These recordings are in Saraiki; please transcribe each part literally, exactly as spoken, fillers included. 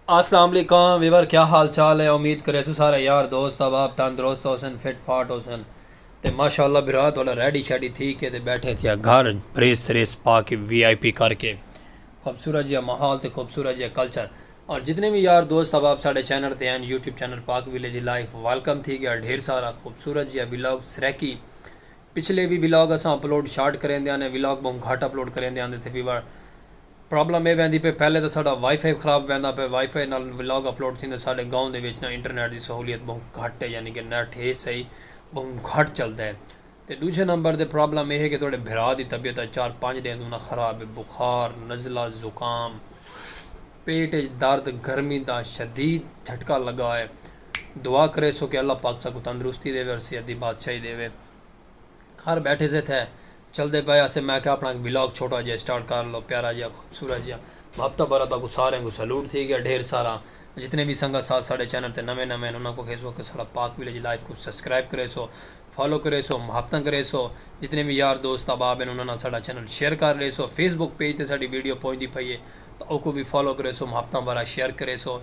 السلام علیکم ویور، کیا حال چال ہے؟ امید کریسوں سارے یار دوست احباب تندرست ہوسن، فٹ فاٹ ہوسن۔ تے ماشاءاللہ بھرا تہاڈا ریڈی شیڈی تھی کے تے بیٹھے تھیا گھر، پریس سریس پا کے، وی آئی پی کر کے، خوبصورت جیہا ماحول تے خوبصورت جیہا کلچر۔ اور جتنے وی یار دوست احباب ساڈے چینل تے ہن، یوٹیوب چینل پاک ویلیج لائف، ویلکم تھی گیا ڈھیر سارا خوبصورت جیہا ولاگ سرائیکی۔ پچھلے وی ولاگ اساں اپلوڈ شارٹ کریندے آنے، ولاگ بہوں گھٹ اپلوڈ کریندے آندے تھے ویور۔ پرابلم اے ویندی پئی، پہلے تاں ساڈا وائی فائی خراب ویندا پئے، وائی فائی نال ولاگ اپلوڈ تھیندے۔ ساڈے گاؤں دے وچ نا انٹرنیٹ دی سہولیت بہوں گھٹ ہے، یعنی کہ نیٹ ہے صحیح، بہوں گھٹ چلدا ہے۔ تے ڈوجھے نمبر تے پرابلم اے ہے کہ تہاڈے بھرا دی طبیعت اج چار پنج ڈینھ توں نا خراب ہے، بخار، نزلہ، زکام، پیٹ اچ درد، گرمی دا شدید جھٹکا لگا ہے۔ دعا کریسو کہ اللہ پاک ساکوں تندرستی دیوے اور صحت دی بادشاہی دیوے۔ گھر بیٹھے سے تھے، چلدے پئے اسے۔ میں کہیا اپنا ولاگ چھوٹا جیہا سٹارٹ کر لو، پیارا جیہا، خوبصورت جیہا۔ محبتاں بھرا تہاکوں سارے کوں سلوٹ تھی گیا ڈھیر سارا۔ جتنے وی سنگت ساتھ ساڈے چینل تے نویں نویں ہن، انہاں کوں کہیسوں کہ ساڈا پاک ویلیج لائف کوں سبسکرائب کریسو، فالو کریسو، محبتاں کریسو۔ جتنے وی یار دوست احباب ہن، انہاں نال ساڈا چینل شیئر کر ڈیسو۔ فیس بک پیج تے ساڈی ویڈیو پہنچدی پئی ہے تاں اوکوں وی فالو کریسو، محبتاں بھرا شیئر کریسو۔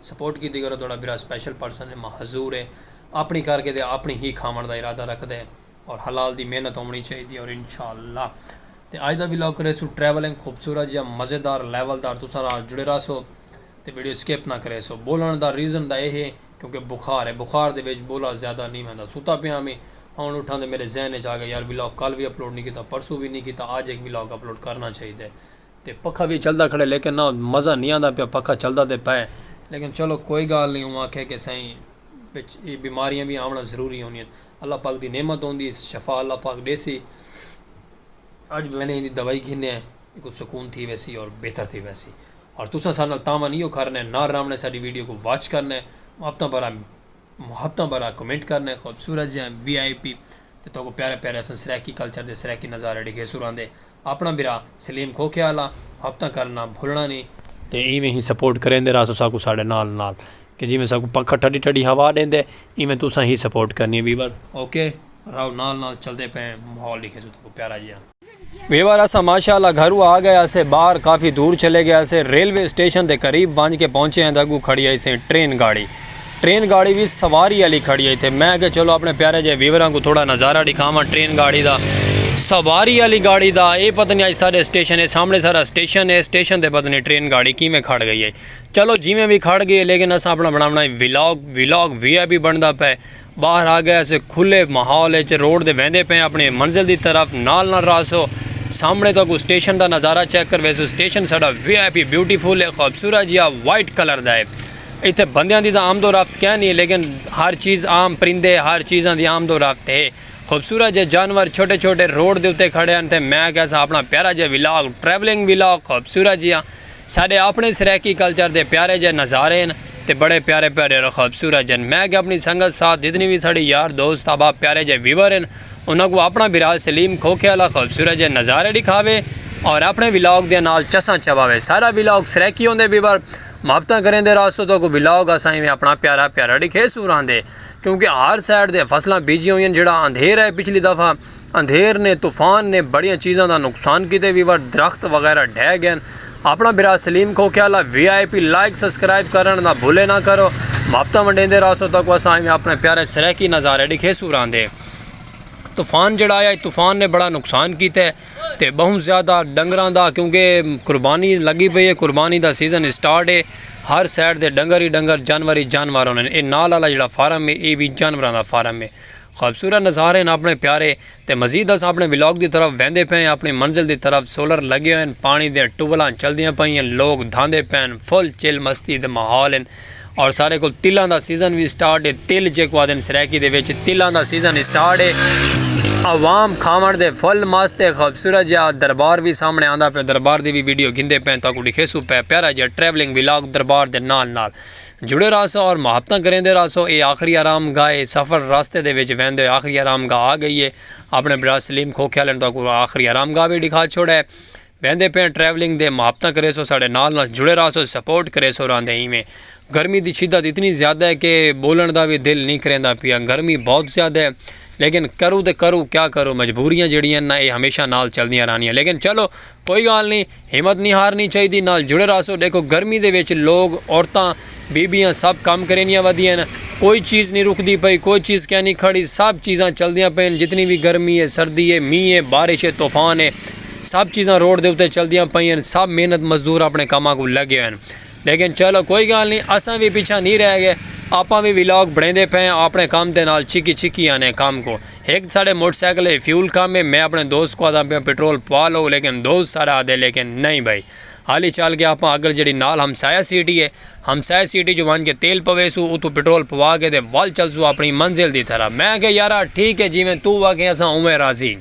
سپورٹ کیتی کرو، تہاڈا بھرا سپیشل پرسن ہے، معذور ہے۔ اپنی کر کے تے اپنی ہی کھاون دا ارادہ رکھدے۔ اور حلال دی محنت ہووݨی چاہیدی ہے، اور انشاءاللہ۔ تے اڄ دا ولاگ کریسوں ٹریولنگ، خوبصورت جیہا، مزیدار، لیول دار۔ تساں نال جڑے رہسو تے ویڈیو سکپ نہ کریسو۔ بولݨ دا ریزن دا اے ہے کیونکہ بخار ہے، بخار دے وچ بولا زیادہ نہیں ویندا۔ ستا پیا میں، ہݨ اٹھاں تے میرے ذہن وچ آ گیا، یار ولاگ کل وی اپلوڈ نہیں کیتا، پرسوں وی نہیں کیتا، اڄ ایک ولاگ اپلوڈ کرنا چاہیدا ہے۔ تے پکھا وی چلدا کھڑے، لیکن نہ مزہ نہیں آندا پیا، پکھا چلدا تے پئے۔ لیکن چلو کوئی گالھ نہیں، اوں آکھے کہ سائیں وچ اے بیماریاں وی آوݨا ضروری ہوندیاں۔ اللہ پاک دی نعمت ہوندی، شفا اللہ پاک ݙیسی۔ اڄ میں نے ایندی دوائی گھنے ہیں، ایکوں سکون تھی ویسی اور بہتر تھی ویسی۔ اور تساں ساݙے نال تعاون ایہو کرنے، نال رہوݨے، ساݙی ویڈیو کوں واچ کرنے، محبتاں بھرا، محبتاں بھرا کمنٹ کرنے، خوبصورت جیہاں وی آئی پی، تے تہاکوں پیارے پیارے اساں سرائیکی کلچر دے سرائیکی نظارے ݙکھیسوں راہندے۔ اپنا بھرا سلیم کھوکھے آلا، محبتاں کرݨا بھلݨا نہیں۔ تے ایویں ہی سپورٹ کریندے رہسو ساکوں ساݙے نال نال، کہ جیویں ساکوں پکھا ٹھڈی ٹھڈی ہوا ݙیندے، ایویں تساں ہی سپورٹ کرنی ہے ویور۔ اوکے، رہو نال نال، چلدے پئے ہیں، ماحول ݙکھیسوں تہاکوں پیارا جیہاں۔ ویور، اساں ماشاءاللہ گھروں آ گئے اسے، باہر کافی دور چلے گئے اسے، ریلوے اسٹیشن دے قریب ونڄ کے پہنچے ہیں، تے اڳوں کھڑی ہئی سئیں ٹرین گاڑی۔ ٹرین گاڑی وی سواری آلی کھڑی ہئی۔ تے میں کہ چلو اپنے پیارے جے ویوراں کوں تھوڑا نظارہ ݙکھاواں ٹرین گاڑی دا، سواری آلی گاڑی دا۔ اے پتہ نہیں اڄ ساݙے اسٹیشن، اے سامݨے سارا اسٹیشن ہے، اسٹیشن تے پتہ نہیں ٹرین گاڑی کیویں کھڑ گئی ہے۔ چلو جیویں وی کھڑ گئی ہے، لیکن اساں اپنا بݨاوݨا ہے ولاگ، ولاگ وی آئی پی بݨدا پئے۔ باہر آ گئے اسے کھلے ماحول اچ، روڈ دے ویندے پئے اپنی منزل دی طرف، نال نال رہسو۔ سامݨے تہاکوں اسٹیشن دا نظارہ چیک کرویسوں، اسٹیشن ساݙا وی آئی پی بیوٹیفل ہے، خوبصورت جیہا وائٹ کلر دا ہے۔ اتھے بندیاں دی تاں آمد و رفت کائنی، لیکن ہر چیز عام، پرندے، ہر چیزاں دی آمد و رفت ہے۔ خوبصورت جے جانور چھوٹے چھوٹے روڈ دے اتے کھڑے ہن، تے میں کہیساں اپنا پیارا جے ولاگ، ٹریولنگ ولاگ، خوبصورت جیہاں ساݙے اپݨے سرائیکی کلچر دے پیارے جے نظارے ہن، تے بڑے پیارے پیارے اور خوبصورت جن۔ میں کہ اپݨی سنگت ساتھ جتنی وی ساݙی یار دوست احباب پیارے جے ویور ہن، انہاں کوں اپݨا بھرا سلیم کھوکھے آلا خوبصورت جے نظارے ݙکھاوے اور اپݨے ولاگ دے نال چساں چواوے۔ سارا ولاگ سرائیکی ہوندے ویور، محبتاں کریندے رہسو تہاکوں ولاگ اساں ایویں اپݨا پیارا پیارا ݙکھیسوں راہندے، کیونکہ ہر سائیڈ تے فصلاں بیجیاں ہوئین، جیڑھا اندھیر ہے پچھلی دفعہ، اندھیر نے، طوفان نے بڑیاں چیزاں دا نقصان کیتے ویور، درخت وغیرہ ڈھہ گئن۔ اپݨا بھرا سلیم کھوکھے آلا وی آئی پی لائک سبسکرائب کرݨ نہ بھلے نہ کرو۔ محبتاں ونڈیندے رہسو تہاکوں اساں ایویں اپݨے پیارے سرائیکی نظارے ݙکھیسوں راہندے۔ طوفان جیڑھا آیا، طوفان نے بڑا نقصان کیتے تے بہوں زیادہ ڈنگراں دا، کیونکہ قربانی لڳی پئی ہے، قربانی دا سیزن اسٹارٹ ہے۔ ہر سائیڈ تے ڈنگر ہی ڈنگر، جانور ہی جانور ہوندن۔ اے نال آلا جیڑھا فارم ہے، اے وی جانوراں دا فارم ہے۔ خوبصورت نظارے ہن اپݨے پیارے۔ تے مزید اساں اپݨے ولاگ دی طرف ویندے پئے ہیں، اپݨی منزل دی طرف۔ سولر لڳے ہوئے ہن، پاݨی دیاں ٹیوبلاں چلدیاں پئین، لوگ دھاندے پئے ہن، فل چل مستی دے ماحول ہن۔ اور سارے کول تلاں دا سیزن وی سٹارٹ ہے، تل جیکوں آہدن سرائیکی دے وچ تلاں دا سیزن سٹارٹ ہے۔ عوام کھاوݨ دے فل مست ہے، خوبصورت جیہا دربار وی سامݨے آندا پئے، دربار دی وی ویڈیو گھندے پئے ہیں، تہاکوں ݙکھیسوں پئے پیارا جیہا ٹریولنگ ولاگ دربار دے نال نال۔ جڑے رہسو اور محبتاں کریندے رہسو۔ اے آخری آرام گاہ ہے، سفر راستے دے وچ ویندے ہوئے آخری آرام گاہ آ گئی ہے۔ اپݨے بھرا سلیم کھوکھے آلے نے تہاکوں آخری آرام گاہ وی ݙکھا چھوڑا ہے۔ ویندے پئے ہیں ٹریولنگ دے، محبتاں کریسو، ساݙے نال نال جڑے رہسو، سپورٹ کریسو راہندے ایویں۔ گرمی دی شدت اتنی زیادہ ہے کہ ٻولݨ دا وی دل نہیں کریندا پیا، گرمی بہت زیادہ ہے۔ لیکن کروں تے کروں کیا کروں، مجبوریاں جیڑھیاں نا، اے ہمیشہ نال چلدیاں رہنیاں۔ لیکن چلو، کوئی ڳالھ نی، ہمت نی ہارنی چاہیدی، نال جڑے رہسو۔ ݙیکھو، گرمی دے وچ لوگ، عورتاں، بیبیاں سب کم کریندیاں ودیاں ہن۔ کوئی چیز نی رکدی پئی، کوئی چیز کینی کھڑی، سب چیزاں چلدیاں پئین۔ جتنی وی گرمی ہے، سردی ہے، مینہ ہے، بارش ہے، طوفان ہے، سب چیزاں روڈ دے اتے چلدیاں پئین۔ سب محنت مزدور اپݨے کماں کوں لڳے ہوئے ہن۔ لیکن چلو، کوئی ڳالھ نی، اساں وی پچھاں نی رہ ڳئے۔ آپاں وی ولاگ بݨیندے پئے ہیں اپݨے کم دے نال، چھکی چھکی آنے کم کوں۔ ہک ساݙے موٹر سائیکل ہے، فیول کم ہے، میں اپݨے دوست کوں آہدا پیاں پٹرول پوا لو، لیکن دوست ساݙا آہدے لیکن نہیں بھائی، حالی چل کے آپاں اگر جیڑھی نال ہمسایہ سٹی ہے، ہمسایہ سٹی جو ونڄ کے تیل پویسوں، اتوں پٹرول پوا کے تے ول چلسوں اپݨی منزل دی طرف۔ میں آکھیا یارا ٹھیک ہے، جیویں توں آکھیں اساں اونویں راضی۔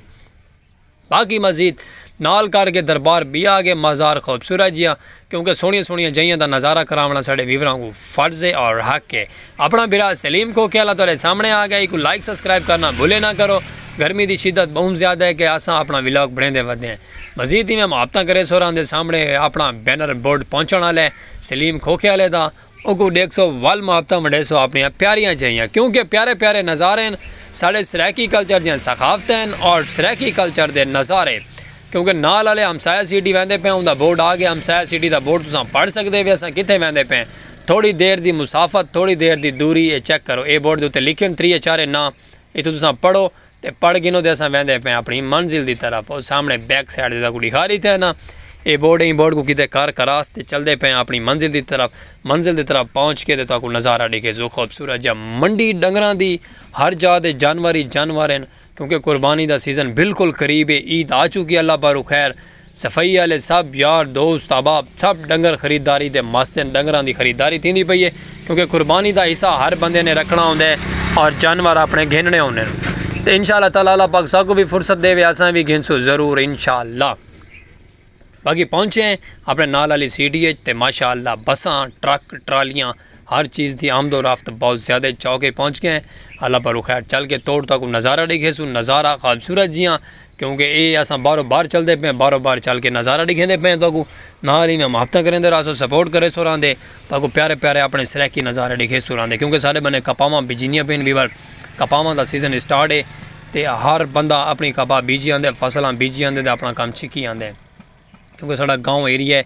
باقی مزید نال کر کے دربار بھی آ گئے، مزار خوبصورت جیاں، کیونکہ سوہݨیاں سوہݨیاں جئیاں دا نظارہ کراوݨا ساݙے ویوراں کوں فرض ہے اور حق ہے۔ اپݨا بھرا سلیم کھوکھے والا تہاݙے سامݨے آ ڳیا، ایکوں لائک سبسکرائب کرݨا بھلے نہ کرو۔ گرمی دی شدت ٻہوں زیادہ ہے کہ اساں اپݨا ولاگ بݨیندے ودے ہیں۔ مزید ایویں محبتاں کریسو راہندے سامݨے اپݨا بینر بورڈ پہنچݨ والا ہے سلیم کھوکھے والے دا۔ اوکوں ݙیکھسو، ول محبتاں ونڈیسو اپݨیاں پیاریاں جئیاں، کیونکہ پیارے پیارے نظارے ہن ساݙے سرائیکی کلچر دیاں ثقافتاں ہن اور سرائیکی کلچر دے نظارے۔ کیونکہ نال والے ہمسایہ سٹی ویندے پئے، اوندا بورڈ آ ڳیا، ہمسایہ سٹی دا بورڈ تساں پڑھ سڳدے وے اساں کتھے ویندے پئے۔ تھوڑی دیر دی مسافت، تھوڑی دیر دی دوری، اے چیک کرو، اے بورڈ دے اتے لکھے ہن تریہہ چارے ناں، اتھوں تساں پڑھو تے پڑھ گھنو تے اساں ویندے پئے اپݨی منزل دی طرف۔ او سامݨے بیک سائیڈ تے تہاکوں ݙکھا ݙتے نا، اے بورڈ، ایں بورڈ کوں کیتے کر کراس تے چلدے پئے اپݨی منزل دی طرف۔ منزل دی طرف پہنچ کے تے تہاکوں نظارہ ݙکھیسوں خوبصورت جیاں منڈی ݙنگراں دی، ہر جاہ تے جانور ہی جانور ہن، کیونکہ قربانی دا سیزن بالکل قریب ہے، عید آ چکی، اللہ پاروں خیر۔ صفائی والے سب یار دوست احباب سب ڈنگر خریداری دے مست ہن، ڈنگراں دی خریداری تھیندی پئی ہے، کیونکہ قربانی دا حصہ ہر بندے نے رکھݨا ہوندا ہے اور جانور اپݨے گھنݨے ہوندے ہن۔ تے انشاءاللہ تعالیٰ اللہ پاک ساکوں وی فرصت ݙیوے، اساں وی گھنسوں ضرور انشاءاللہ۔ باقی پہنچے ہیں اپݨے نال والی سٹی اچ تے ماشاءاللہ بساں، ٹرک، ٹرالیاں، ہر چیز دی آمد و رفت بہت زیادہ، چوک اچ پہنچ ڳئے ہیں۔ اللہ پاروں خیر، چل کے توڑ تہاکوں نظارہ ݙکھیسوں، نظارہ خوبصورت جیاں، کیونکہ اے اساں باہروں باہر چلدے پئے ہیں، باہروں باہر چل کے نظارہ ݙکھیندے پئے ہیں تہاکوں۔ نال ایویں محبتاں کریندے رہسو، سپورٹ کریسو راہندے، تہاکوں پیارے پیارے اپݨے سرائیکی نظارے ݙکھیسوں راہندے، کیونکہ ساݙے بنے کپاہواں بجیندیاں پئین ویور، کپاہواں دا سیزن سٹارٹ ہے تے ہر بندہ اپݨی کپاہ بیجی آندے، فصلاں بیجی آندے تے اپݨا کم چھکی آندے۔ کیونکہ ساݙا گاؤں ایریا ہے،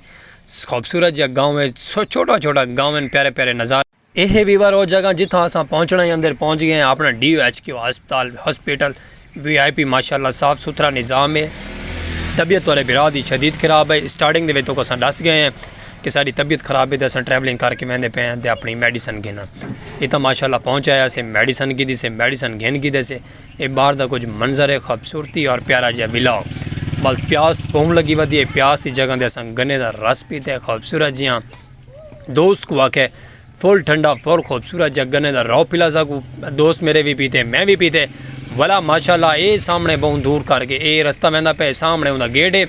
خوبصورت جیہا گاؤں ہے، سو-، چھوٹا چھوٹا گاؤں ہن، پیارے پیارے نظارے۔ اے ہے ویور او جگہ جتھاں اساں پہنچݨا ہے، اندر پہنچ ڳئے ہیں۔ اپݨا ڈی یو ایچ کیو ہسپتال، ہاسپٹل، وی آئی پی ماشاءاللہ صاف ستھرا نظام ہے۔ طبیعت والے بھرا دی شدید خراب ہے۔ سٹارٹنگ دے وچ تہاکوں اساں ݙس ڳئے ہیں کہ ساݙی طبیعت خراب ہے تے اساں ٹریولنگ کر کے ویندے پئے ہیں تے اپݨی میڈیسن گھنݨ۔ اتھاں ماشاءاللہ پہنچ آیا سے، میڈیسن گھدی سے، میڈیسن گھن گھدے سے۔ اے باہر دا کجھ منظر ہے، خوبصورتی اور پیارا جیہا ولاگ۔ بس پیاس ٻہوں لڳی ودی ہے، پیاس دی جگہ تے اساں گنے دا رس پیتے، خوبصورت جیہاں۔ دوست کوں آکھے فل ٹھنڈا، فل خوبصورت جیہاں گنے دا رس پلا ساکوں۔ دوست میرے وی پیتے، میں وی پیتے۔ ولا ماشاءاللہ اے سامݨے ٻہوں دور کر کے اے رستہ ویندا پئے، سامݨے اوندا گیٹ ہے۔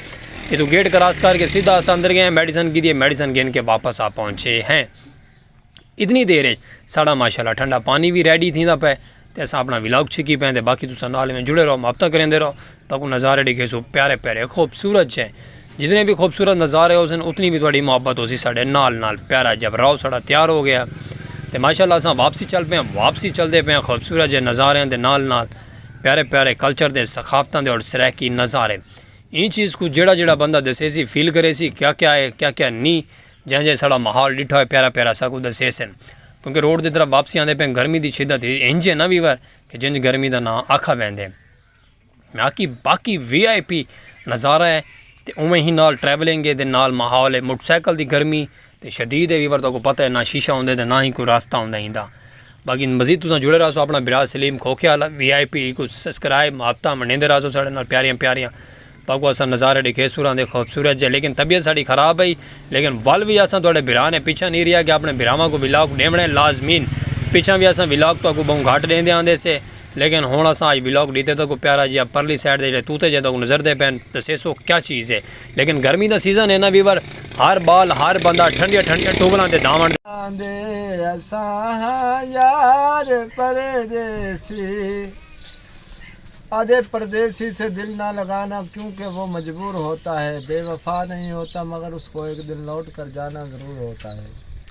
اتھوں گیٹ کراس کر کے سیدھا اساں اندر ڳئے ہیں، میڈیسن گھدی ہے، میڈیسن گھن کے واپس آ پہنچے ہیں۔ اتنی دیر اچ ساݙا ماشاءاللہ ٹھنڈا پانی وی ریڈی تھیندا پئے تے اساں اپݨا ولاگ چھکی پئے ہیں تے باقی تساں نال ایویں جڑے رہو، محبتاں کریندے رہو، تہاکوں نظارے ݙکھیسوں پیارے پیارے خوبصورت جیہے۔ جتنے وی خوبصورت نظارے ہوسن، اتنی وی تہاݙی محبت ہوسی ساݙے نال نال۔ پیارا جیہا راؤ ساݙا تیار ہو ڳیا تے ماشاءاللہ اساں واپسی چل پئے ہیں۔ واپسی چلدے پئے ہیں، خوبصورت جیہے نظاریاں دے نال نال پیارے پیارے کلچر دے، ثقافتاں دے اور سرائیکی نظارے۔ ایں چیز کوں جیڑھا جیڑھا بندہ ݙسیسی، فیل کریسی، کیا کیا ہے، کیا کیا نی، جئیں جئیں ساݙا ماحول ݙٹھا ہوئے پیارا پیارا ساکوں ݙسیسن۔ کیونکہ روڈ دی طرف واپسی آندے پئے ہیں، گرمی دی شدت انج ہے نا ویور کہ جنج گرمی دا ناں آکھا ویندے۔ باقی، باقی وی آئی پی نظارہ ہے تے اونویں ہی نال ٹریولنگ ہے تے نال ماحول ہے۔ موٹر سائیکل دی گرمی تے شدید ہے ویور، تہاکوں پتہ ہے نہ شیشہ ہوندے تے نہ ہی کوئی راستہ ہوندا ایندا۔ باقی مزید تساں جڑے رہسو اپݨا بھرا سلیم کھوکھے والا وی آئی پی کوں سبسکرائب، محبتاں ونڈیندے رہسو ساݙے نال پیاریاں پیاریاں۔ تہاکوں اساں نظارے ݙکھیسوں راہندے خوبصورت جیہے، لیکن طبیعت ساݙی خراب ہئی، لیکن ول وی اساں تہاݙے بھرا نے پچھاں نی رہیا کہ اپݨے بھراواں کوں ولاگ ݙیوݨے لازمین۔ پچھاں وی اساں ولاگ تہاکوں ٻہوں گھٹ ݙیندے آندے سے، لیکن ہݨ اساں اڄ ولاگ ݙتے تہاکوں پیارا جیہا پرلی سائیڈ دے جیڑھے طوطے جئے تہاکوں نظردے پئن، ݙسیسوں کیا چیز ہے۔ لیکن گرمی دا سیزن ہے نا ویور، ہر ٻال ہر بندہ ٹھنڈیاں ٹھنڈیاں ٹیوبلاں تے دھاوݨ آندے اساں ہاں یار پردیسی۔ آدھے پردیسی سے دل نہ لگانا، کیونکہ وہ مجبور ہوتا ہے، بے وفا نہیں ہوتا، مگر اس کو ایک دن لوٹ کر جانا ضرور ہوتا ہے۔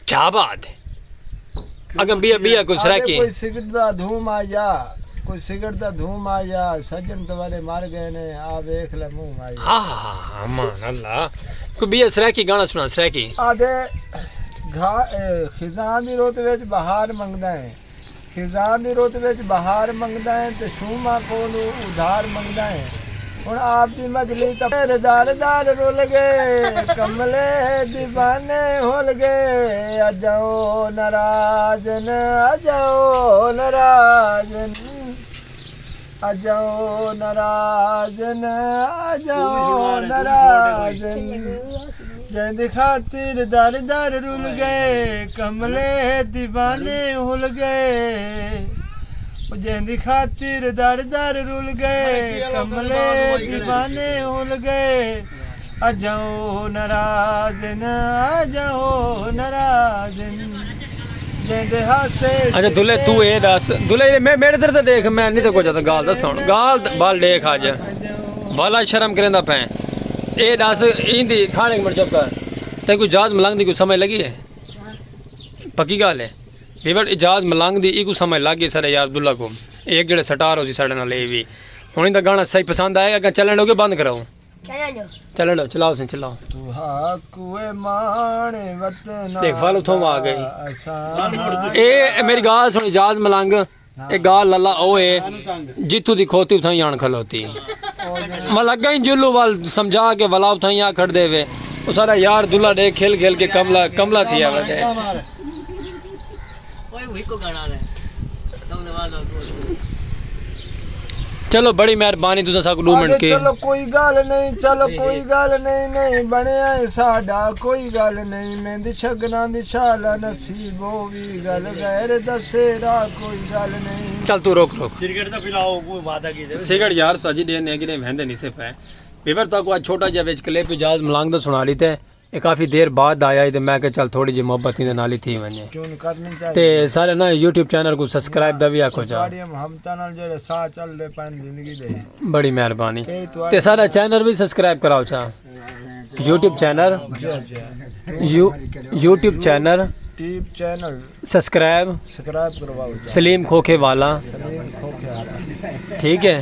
کیا بات ہے۔ اگم بیا، بیا کچھ آدھے رکھے۔ کوئی سگریٹ دا دھوم آ یا کوئی سگریٹ دا دھوم آیا، سجن تہاݙے مر ڳئے نے، آ ویکھ لے منہ آیا۔ ہا ہا ہا، امان اللہ۔ کوئی ٻیا سرائیکی گانا سݨا، سرائیکی۔ آدھے گھا- اے، خزاں دی رُت وچ بہار منگدا ہے، خزاں دی رُت وچ بہار منگدا ہے تے شوماں کولوں ادھار منگدا ہے۔ ہݨ آپ دی مجلس تاں پیر دار دار رُل ڳئے، کملے دیوانے ہُل ڳئے، اڄ او ناراض ہن، اڄ او ناراض ہن۔ اڄ او ناراض ہن، اڄ او ناراض ہن۔ جیندی خاطر در در رُل ڳئے، کملے دیوانے ہُل ڳئے۔ او جیندی خاطر در در رُل ڳئے، کملے دیوانے ہُل ڳئے۔ اڄ او ناراض ہن، اڄ او ناراض ہن۔ جیندے ہاسے اچھا دلے، توں اے ݙس دلے، میں میݙے در تے ݙیکھ، میں نہیں تے کجھ ڳالھ دا سُݨ، ڳالھ بال ݙیکھ اڄ۔ والا شرم کریندا پئیں۔ اے ݙس ایندی، کھڑ ہک منٹ چپ کر۔ تیں کوئی جہاز ملنگ دی کوئی سمجھ لڳی ہے؟ پکی ڳالھ ہے؟ ویور، اے جہاز ملنگ دی ایکوں سمجھ لڳ ڳئی ساݙے یار عبداللہ کوں۔ اے ہک جیڑھے سٹار ہوسی ساݙے نال، اے وی۔ ہݨ ایندا گانا صحیح پسند آئے، اڳاں چلݨ ݙیوگے بند کراؤ۔ چلݨ ݙیو۔ چلݨ ݙیو، چلاؤ سئیں، چلاؤ۔ تہاکوں اے ماݨ وطن دیکھ، ول اتھوں آ ڳئی۔ اے میݙی ڳالھ سُݨ، اجاز ملنگ، اے ڳالھ لالا او اے، جتھوں دی کھوتی اتھاں ہی آݨ کھلوتی۔ مل اڳاں ہی جلو ول سمجھا کے ولا اتھاں ہی آ کھڑدے وے۔ او ساݙا یار دلہ ݙیکھ کھل کھل کے کملا، کملا تھیا ودے۔ اوئے ہک گانا ہے۔ چلو بڑی مہربانی، تساں ساکوں ݙو منٹ آدھے کے۔ چلو کوئی ڳالھ نئیں، چلو کوئی ڳالھ نئیں، نئیں بݨیا ہے ساݙا کوئی ڳالھ نئیں، میندی شگناں دی شالا نصیب ہووی ڳل غیر دسیرا کوئی ڳالھ نئیں۔ چل توں روک روک۔ سگریٹ دا پلاؤ، کوئی وعدہ کیتے۔ سگریٹ یار ساجی ݙے نے کہ نہیں ویندے نہیں سے پئے۔ ویور تاکوں اڄ چھوٹا جیہا وچ کلپ اجاز ملنگ دا سُݨا ݙتے۔ اے کافی دیر بعد آیا ہئی تے میں کہیا چل تھوڑی جئی محبت ایندے نال ہی تھی ونجے۔ تے سارے نا یوٹیوب چینل کوں سبسکرائب دا وی آکھو چا۔ تہاݙیاں محبتاں نال جیڑھے ساہ چلدے پئن زندگی دے۔ بڑی مہربانی۔ تے ساݙا چینل وی سبسکرائب کراؤ چا۔ YouTube channel YouTube channel subscribe Saleem کھوکھے والا۔ ٹھیک ہے۔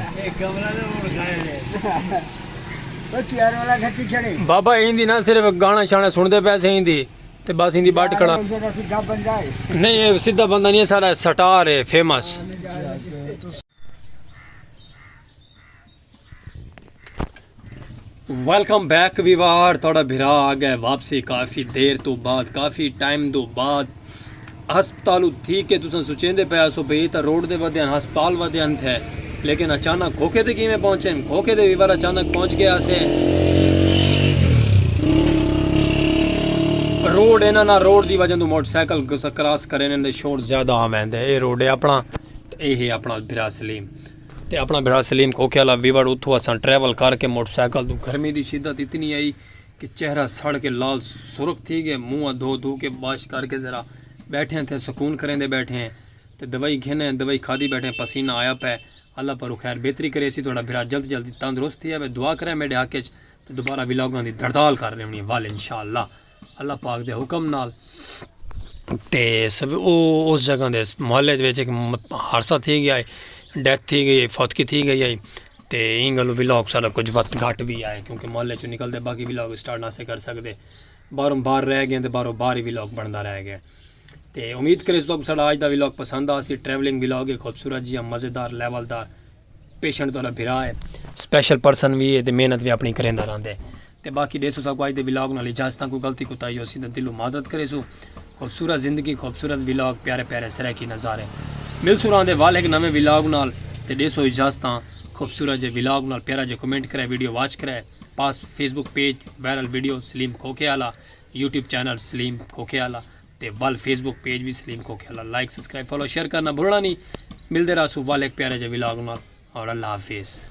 بابا ایندی نہ صرف گانا شانا سݨدے پئے سے ایندی تے بس ایندی بٹ کھڑا۔ نہیں، اے سدھا بندہ نہیں ہے، ساݙا سٹار ہے، فیمس۔ ویلکم بیک ویوار، تہاݙا بھرا آ ڳئے واپسی کافی دیر توں بعد، کافی ٹائم توں بعد۔ ہسپتالوں تھی کے تساں سوچیندے پئے ہسو بھئی اے تاں روڈ دے ودے ہن، ہسپتال ودے ہن تھے، لیکن اچانک کھوکھے تے کیویں پہنچے ہن؟ کھوکھے تے ویوار اچانک پہنچ ڳئے ہاسے۔ روڈ انہاں نہ، روڈ دی وجہ توں موٹر سائیکل کراس کرے نے دے شور زیادہ آ ویندے۔ اے روڈ ہے اپݨا، تے اے ہے اپݨا بھرا سلیم۔ تے اپݨا بھرا سلیم کھوکھے والا ویوار، اتھوں اساں ٹریول کر کے موٹر سائیکل توں، گرمی دی شدت اتنی آئی کہ چہرہ سڑ کے لال سرخ تھی ڳئے، منہ دھو دھو کے واش کر کے ذرا بیٹھے ہیں تھے، سکون کریندے بیٹھے ہیں۔ تے دوائی گھنے ہیں، دوائی کھادی بیٹھے ہیں، پسینہ آیا پئے۔ اللہ پاروں خیر بہتری کریسی، تہاݙا بھرا جلد جلد تندرست تھی آوے، دعا کرے میݙے حق اچ۔ تے دوبارہ ولاگاں دی دھڑتال کر ݙیوݨی ہے ول انشاءاللہ، اللہ پاک دے حکم نال۔ تے سب او اس جگہ دے محلے دے وچ ایک م-، حادثہ تھی ڳیا ہے، ڈیتھ تھی ڳئی ہے، فوتگی تھی ڳئی ہے۔ تے ایں گلوں ولاگ ساݙا کجھ وقت گھٹ وی آئے، کیونکہ محلے چوں نکلدے باقی ولاگ سٹارٹ نہ سے کر سڳدے۔ باہروں باہر رہ ڳئے تے باہروں باہر ہی ولاگ بݨدا رہ ڳئے۔ تے امید کریسوں تہاکوں ساݙا اڄ دا ولاگ پسند آسی۔ ٹریولنگ ولاگ ہے، خوبصورت جیہاں، مزیدار لیول دا۔ پیشنٹ تہاݙا بھرا ہے، سپیشل پرسن وی ہے تے محنت وی اپݨی کریندا رہندے۔ تے باقی ݙیسو ساکوں اڄ دے ولاگ نال اجازتاں، کوئی غلطی کوتاہی ہوسی تاں دلوں معذرت کریسوں۔ خوبصورت زندگی، خوبصورت ولاگ، پیارے پیارے سرائیکی نظارے۔ ملسوں راہندے ول ہک نویں ولاگ نال، تے ݙیسو اجازتاں خوبصورت جے ولاگ نال۔ پیارا جے کمنٹ کرے، ویڈیو واچ کرے، پاس فیس بک پیج وائرل ویڈیو سلیم کھوکھے آلا، یوٹیوب چینل سلیم کھوکھے آلا۔ تے ول فیس بک پیج وی سلیم کھوکھے آلا، لائک، سبسکرائب، فالو، شیئر کرݨا بھلݨا نی۔ ملدے رہسوں ول ہک پیارے جے ولاگ نال، اور اللہ حافظ۔